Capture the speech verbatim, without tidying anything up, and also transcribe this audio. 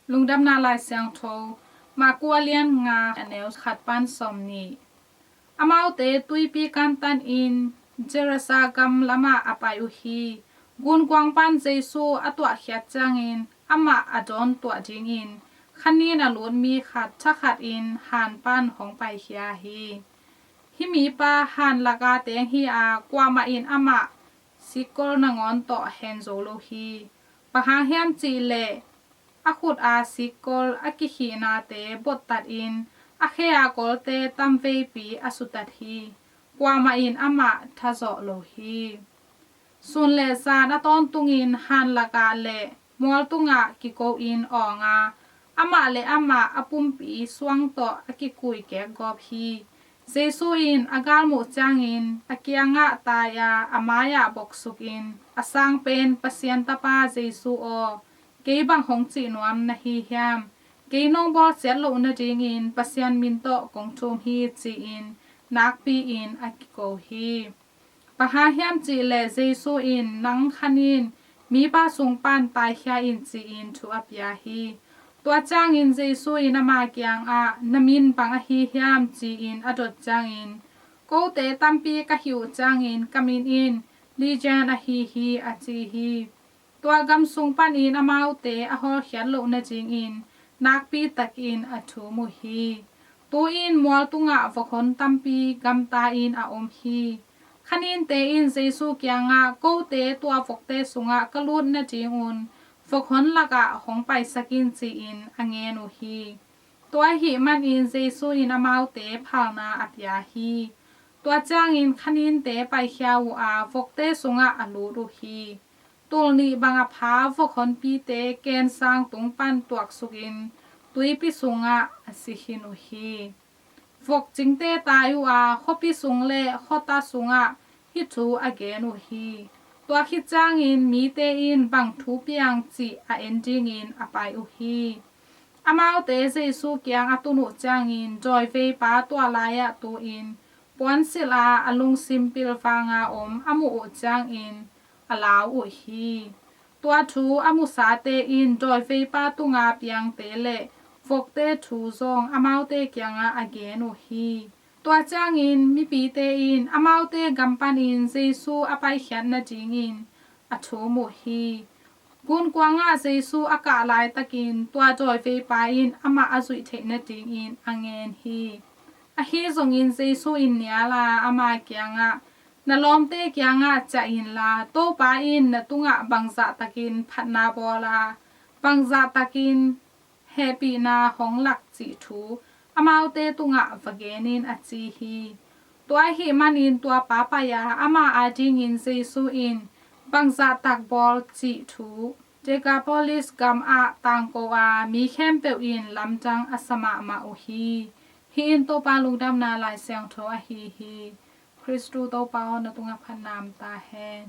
Lungdamna Lai Siangtho, Marku a lian nga, a neu khat pan sawmnih. Amaute tuipi kantanin Gerasa gam lamah a pai uh hi. Gunkuang pan Jesu a tuahkhiat ciangin amah a dawntuah dingin khanin a lut mi khat thakhatin han pan hong paikhia hi. Hih mipa han laka teng hi a, kuamah in amah sikkol nangawn tawh hen zo lo hi. Bang hang hiam cih leh a khut a sikkol a kikhihnate bottatin a khe a kolte tamveipi a sutat hi. Kuamah in amah thazawh lo hi. Sun le zan a tawntungin han lakah le mual tungah kiko-in awng a, amah le amah a pumpi suang tawh a kikui kekgawp hi. Jesu in a galmuh ciangin a kiangah tai a, a mai-ah boksukin, "A sangpen Pasian Tapa Jesu aw, kei bang hong cih nuam na hi hiam? Kei nong bawlsiat loh nadingin Pasian min tawh kong thum hi," ci-in nakpi-in a kiko hi. Bang hang hiam cih leh Jesu in, "Nang khanin mipa sung pan taikhia in," ci-in thu a pia hi. Tua ciangin Jesu in ama kiangah, "Na min bang ahi hiam?" ci-in a dot ciangin, "Kote tampi ka hih uh ciangin ka min in Legion ahi hi," a ci hi. Tua gam sung panin amaute a hawlkhiat loh nadingin nakpi takin a thum uh hi. Tu-in mual tungah vok hon tampi gamta-in a om hi. Khaninte in Jesu kiangah, "Kote tua vokte sungah ka lut nadingun vok hon lakah hong paisak in," ci-in a ngen uh hi. Tua ahih manin Jesu in amaute phalna a pia hi. Tua ciangin khaninte paikhia uh a, vokte sungah a lut uh hi. Tul nih bang a pha vok honpite kensang tung pan tuaksukin tuipi sungah a si khin uh hi. Vok cingte tai uh a, khuapi sung le khuata sungah hih thu a gen uh hi. Tua khit ciangin mite in bang thu piang cih a en dingin a pai uh hi. Amaute Jesu kiang a tun uh ciangin dawiveipa tua lai-ah tu-in puansilh a, a lungsim pilvanga om a muh uh ciangin a lau uh hi. Tua thu a musate in dawiveipa tunga piangte le vokte thu zong amaute kiangah a gen uh hi. Tua ciangin mipite in amaute gam panin Jesu a paikhiat nadingin a thum uh hi. Gunkuangah Jesu a kah laitakin tua dawiveipa in amah a zuih theih nadingin a ngen hi. Ahi zongin Jesu in nial a, ama kiangah, "Na lawmte kiangah ciah inla, Topa in na tungah bangzahtakin phatna bawl a, bangzahtakin hehpihna hong lak cih thu amaute tungah va gen in," a ci hi. Tua ahih manin tua pa pai a, ama adingin Jesu in bangzahtak bawl cih thu Decapolis gamah tangko a, mi khempeuh in lamdang a sa mahmah uh hi. Hih in Topa Lungdamna Lai Siangtho ahi hi. Khristu Topa aw, na tungah phatna om ta hen.